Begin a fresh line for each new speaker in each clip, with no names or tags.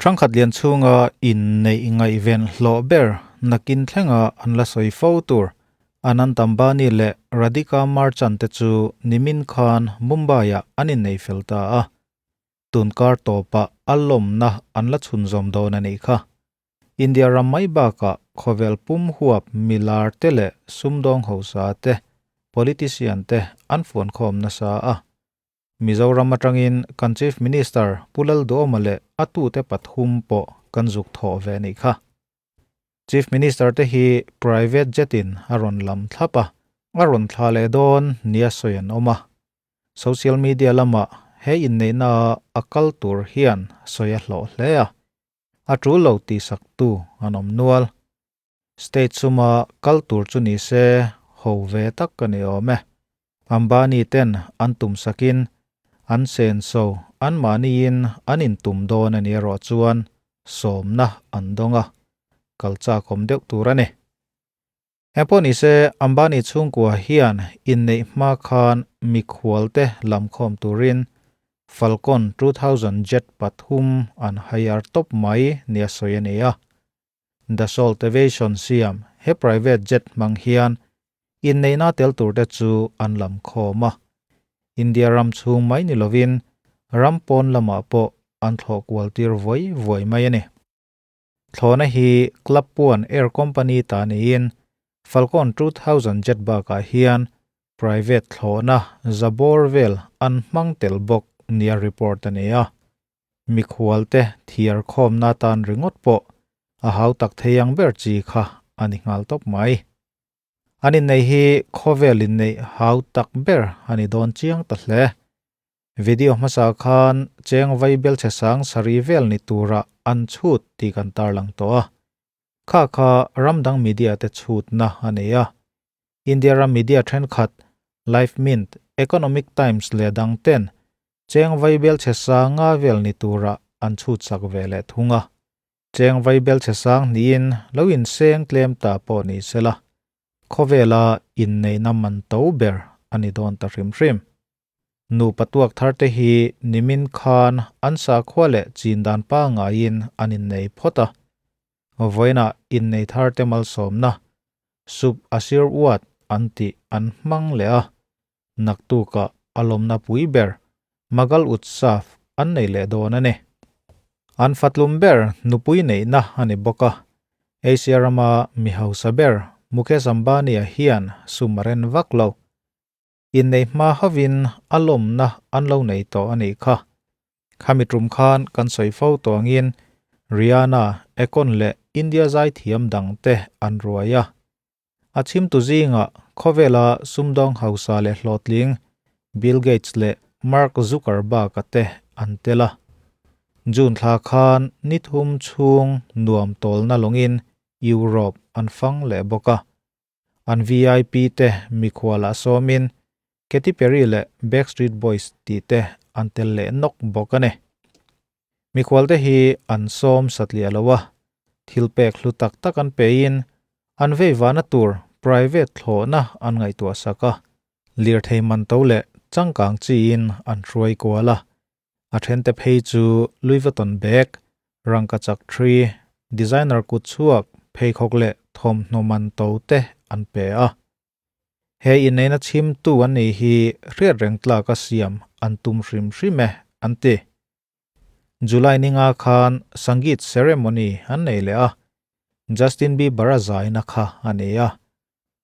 Hrangkhat lian chhunga inneih ngaihven hlawh ber nakin thlenga an la sawi fo tur Anant Ambani leh Radhika Merchant te chu nimin khan Mumbai-ah an innei fel ta a. Tunkar tawpah a lawmna an la chhunzawm dawn a nih kha. India ram mai bakah khawvel pum huap milar te leh sumdawng hausa te, politician te an fuankhawm nasa a. Mizoram atangin kan Chief Minister Pu Lalduhoma leh a tute pathum pawh kan zuk thawh ve nih kha. Chief Minister te hi private jet in a rawn lam thlap a, a rawn thla leh dawn nia sawi an awm a. Social media lamah he inneihna a kal tur hian sawi a hlawh hle a, a tul lo tihsaktu an awm nual. State suma kal tur chu ni se ho ve tak ka ni awm e. Ambani ten an tum sakin an senso anmahniin an intum dawn a ni erawh chuan sawmna an dawng a, kal chakawm deuh tur a ni. Engpawh ni se Ambani chhungkua hian inneih hma khan mikhualte lamkhawm turin Falcon 2000 jet pathum an hire tawp mai nia sawi a ni a. Dassault Aviation siam he private jet hmang hian inneihna tel turte chu an lam khawm a. India ram chhung mai ni lovin ram pawn lamah pawh an thlawh kual tir vuai vuai mai a ni. Thlawhna hi Club Puan Air Company ta niin Falcon 2000 jet bakah hian private thlawhna zabawr vel an hmang tel bawk nia report a ni a. Mikhualte thiar khawmna tan ringawt pawh a hau tak thei ang ber chi kha a ni nghal tawp mai. An inneih hi khawvel inneih hau tak ber a ni dawn chiang ta hle. Video hmasa khan cheng vaibel chhe sang sarih vel ni tura an chhut tih kan tarlang tawh a. Kha kha ramdang media te chhutna a nei a. India ram media thenkhat Livemint, Economic Times leh dang ten Cheng vaibel chhe sang nga vel ni tura an chhut sak ve leh thung a. Cheng vaibel chhe sang niin lo inseng tlem ta pawh ni sela, khawvela inneihna man to ber a ni dawn ta hrim hrim. Nupa tuak thar te hi nimin khan an sakhua leh chin dan pangaiin an innei phawt a. Vawiinah innei thar te malsawmna, Sub Asirwad an tih an hmang leh a. Naktukah a lawmna pui ber Magal Utsav an nei leh dawn a ni. An fatlum ber nupui neihna a ni bawk a, Asia rama mi hausa ber Mukesh Ambani-a hian sum a ren vak lo. Innei hma hovin a lawmna an lo nei tawh a nih kha. Khami tum khan kan sawi fo tawh angin Rihanna, Akon leh India zaithiam dangte an ruai a. A chhimtu zingah khawvela sumdawng hausa leh hlawhtling Bill Gates leh Mark Zuckerberg-a te an tel a. June thla khan ni thum chhung nuam tawlna lawngin Europe an fang leh bawk a. An VIP te mikhualah sawmin Katy Perry leh Backstreet Boys tih te an tel leh nawk bawk a ni. Mikhualte hi an sawm satliah lo a, thil pek hlu tak tak an pein an vei vahna tur private thlawhna an ngaihtuah sak a, lirthei man to leh changkang chiin an hruai kual a. A thente phei chu Louis Vuitton bag, rangkachak tree, designer kut chhuak, pheikhawk leh thawmhnaw man to te an pe a. He inneihna chhimtu an nih hi hriat reng tlak a siam an tum hrim hrim e, an ti. July ninga khan Sangeet ceremony an nei leh a, Justin Bieber a zaina kha a ni a,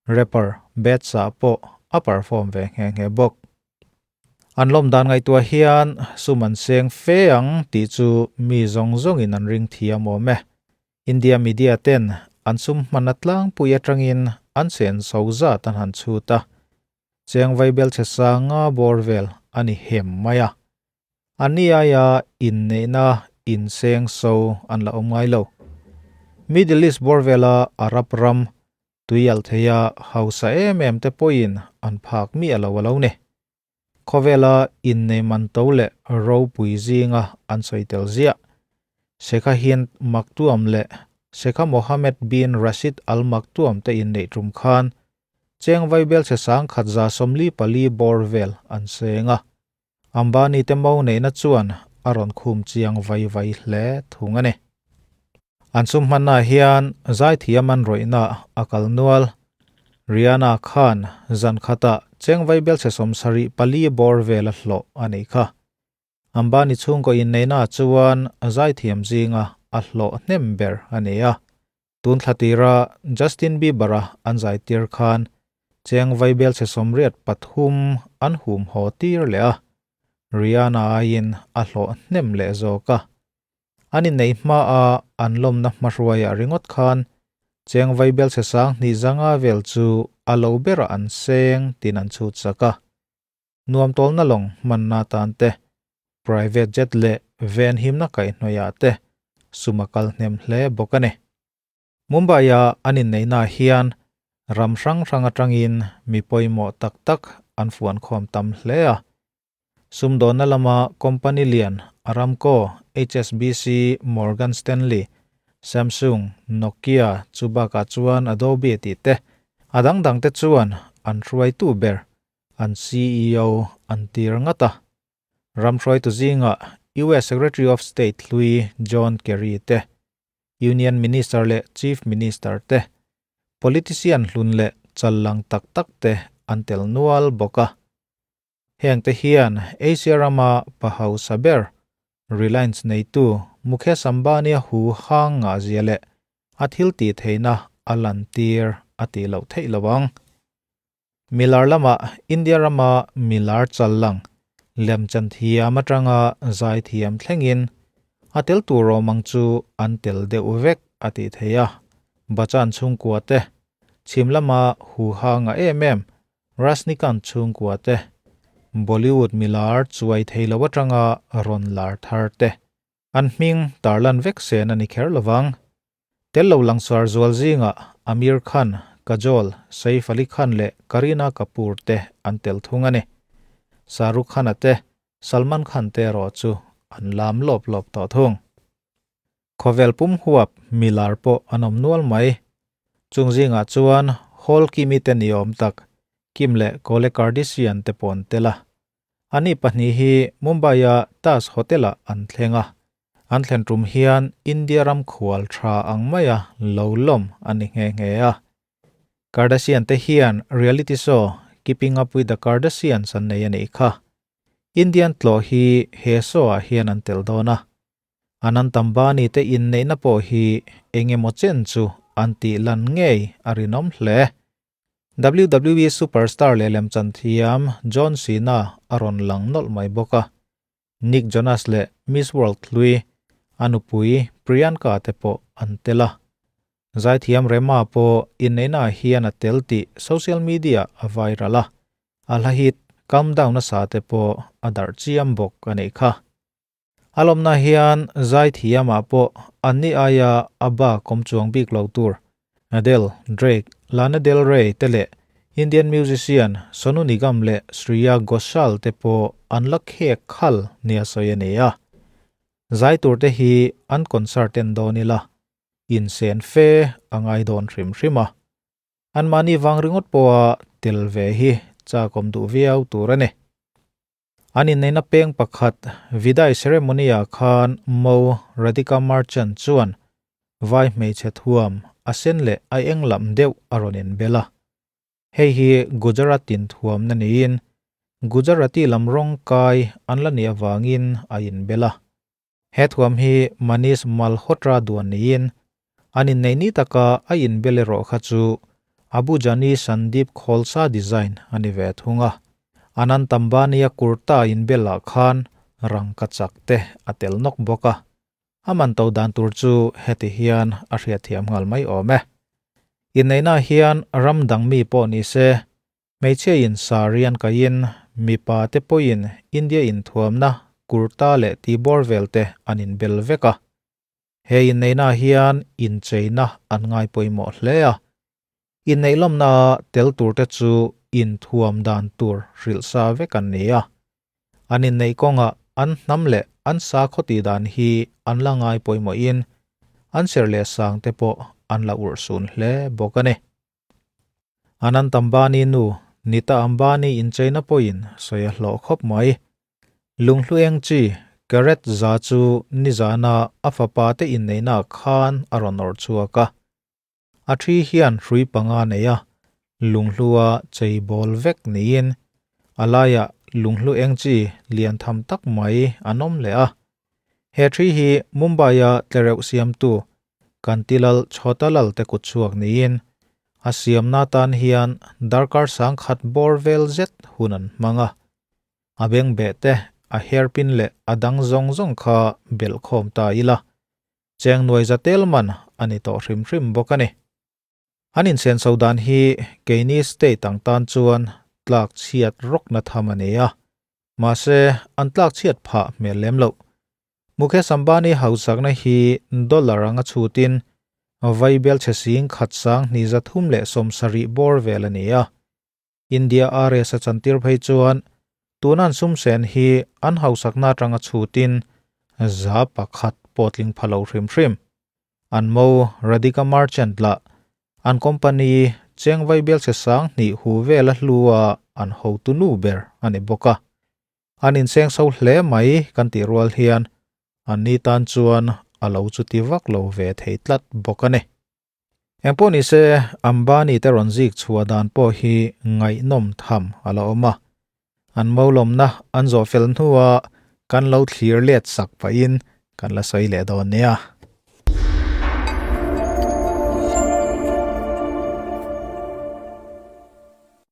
rapper Bad-sa pawh a perform ve nghe nghe bawk. An lawm dan ngaihtuah hian sum an seng fe ang tih chu mi zawng zawngin an ring thiam awm e. India media ten an sum hmanna tlangpui atangin an chen so zat an han chhut a, cheng vaibel chhe sanga bawr vel a ni hem mai a. Anni aia inneihna inseng so an la awm ngai lo. Middle East bawr vela Arab ram tui alh theia hausa em em te pawhin an phak miah lo a lo ni. Khawvela innei man to leh ropui zinga an sawi tel ziah. Sheikha Hind Maktoum leh Sheikha Mohammed bin Rashid Al Maktoum te inneih tum khan cheng vaibel chhe sang khat 144 bawr vel an seng a. Ambani te mo neihna chuan a rawn khum chiang vai vai hle thung a ni. An sum hmanna hian zaithiam an rawihna a kal nual. Rihanna khan zan khatah cheng vaibelchhe 74 bawr vel a hlawh a nih kha. Ambani chhungkaw inneihna chuan zaithiam zinga a hlawh hnem ber a ni a. Tun thla tira Justin Bieber-a an zaitir khan cheng vaibelchhe 83 an hum haw tir leh a, Rihanna aiin a hlawh hnem leh zawk a. An inneih hmaa an lawmna hmahruaiah ringawt khan cheng vaibelchhe 2500 vel chu a lo berah an seng tiin an chhut sak a. Nuam tawlna lawng hmanna atan te, private jet leh venhimna kaihhnawihah te sum a kal hnem hle bawk a ni. Mumbai-a an inneihnaah hian ram hrang hrang atangin mi pawimawh tak tak an fuankhawm tam hle a. Sumdawnna lama company lian Aramco, HSBC, Morgan Stanley, Samsung, Nokia chu bakah chuan Adobe tih te a dang dang te chuan an hruaitu ber an ceo an tir ngat a. Ram hruaitu zingah US Secretary of State hlui John Kerry te, Union Minister leh Chief Minister te, politician hlun leh challang tak tak te an tel nual bawk a. Hengte hian Asia rama pa hausa ber Reliance neitu Mukesh Ambani-a hu hang ngah zia leh a thil tih theihna a lantir a tih loh theih lo ang. Milar lamah India rama milar chal lang lemchan thiam atanga zai thiam thlengin a tel tur awm ang chu an tel deuh vek a tih theih a. Bachchan chhungkua te chhim lama hu hang ngah em em Rajnikant chhungkua te, Bollywood milar chuai thei lo atanga rawn lar thar te, an hming tarlan vek sen a ni kher lovang. Tel lo langsar zual zingah Aamir Khan, Kajol, Saif Ali Khan leh Kareena Kapoor te an tel thung a ni. Shah Rukh Khan-a te, Salman Khan te erawh chu an lam lawp lawp tawh thung. Khawvel pum huap milar pawh an awm nual mai. Chung zingah chuan Hall Kimi te ni awm tak, Kim leh Khloe Kardashian te pawh an tel a. Ani pahnih hi Mumbai-a Taj Hotel-ah an thleng a. An thlen tum hian India ram khual tha ang maia lo lawm a ni nghe nghe a. Kardashian te hian reality show Keeping Up With The Kardashians an nei a nih kha. Indian tlawh hi he show-ah hian an tel dawn a. Anant Ambani te inneihna pawh hi eng emaw chen chu an tih lan ngei a rinawm hle. WWE superstar leh lemchan thiam John Cena a rawn lang nawlh mai bawk a. Nick Jonas leh Miss World hlui a nupui Priyanka te pawh an tel a. Zaithiam Rema pawh inneihnaah hian a tel tih social media a viral a, a hla hit Calm Down a sa te pawh a darh chiam bawk a nih kha. A lawmna hian zaithiamah pawh anni aia a bak awm chuang bik lo tur Adele, Drake, Lana Del Rey te leh Indian musician Sonu Nigam leh Shreya Ghoshal te pawh an la khek khal nia sawi a ni a. Zai tur te hi an concert en dawn ila insen fe a ngai dawn hrim hrim a. Anmahni vang ringawt pawha tel ve hi chakawm duh viau tur a ni. An inneihna peng pakhat Vidai ceremony-ah khan Mo Radhika Merchant chuan vai hmeichhe thuam a sen leh a eng lam deuh a rawn inbel a. Hei hi Gujarat inthuamna niin Gujarati lam rawng kai an la nih avangin a inbel a. He thuam hi Manish Malhotra duan niin an inneih ni taka a inbel erawh kha chu Abu Jani Sandeep Kholsa design a ni ve thung a. Anant Ambani-a kurta inbel ah khan rangka chak te a tel nawk bawk a. A man to dan tur chu heti hian a hriatthiam nghal mai awm e. Inneihna hian ram dang mi pawh ni se Hmeichhia in sari an kaiin mipa te pawhin India inthuamna kurta leh tibawr vel te an inbel vek a. He inneihna hian incheina an ngai pawimawh hle a. Inneih lawmna tel tur te chu inthuam dan tur hrilh sa vek an ni a. An inneih kawngah an hnam leh an sakhaw tih dan hi an la ngai pawimawhin an serh leh sang te pawh an la urhsun hle bawk a ni. Anant Ambani nu Nita Ambani incheina pawhin sawi a hlawh khawp mai. Lunghlu eng chi Carat za chu nizana a fapa te inneihna khan a rawn awrh chhuak a. A thi hian hrui panga nei a, lunghlua cheibawl vek niin a laiah lunghlu eng chi lian tham tak mai an awm leh a. He thi hi Mumbai-a tlereuh siamtu Kantilal Chhotalal te kutchhuak niin a siamna tan hian darkar sangkhat bawr vel zet hun an hmang a. A bengbeh te, a hairpin leh a dang zawng zawng kha belhkhawm ta ila. Cheng nuai za tel man a ni tawh hrim hrim bawk a ni. An insenso dan hi keini state ang tan chuan tlak chhiat rawkna tham a ni a, mahse an tlak chhiat phah hmel lem loh. Mukesh Ambani hausakna hi dollar anga chhutin vaibel chhe sing khat sang hnih 370 bawr vel a ni a. India RS a chantir phei chuan tuna an sum sen hi an hausakna atanga chhutin 1% pawh tling pha lo hrim hrim. An mo Radhika Merchant lah an company cheng vaibel chhe sang hnih hu vela hlua an hotu nu ber a ni bawk a. An inseng so hle mai kan tih rual hian anni tan chuan a lo chuti vak lo ve thei tlat bawk a ni. Engpawh ni se, Ambani te rawn zik chhuah dan pawh hi ngaihnawm tham a la awm a. An molawmna an zawh fel hnuah kan lo thlir let sak pahin kan la sawi leh dawn nia.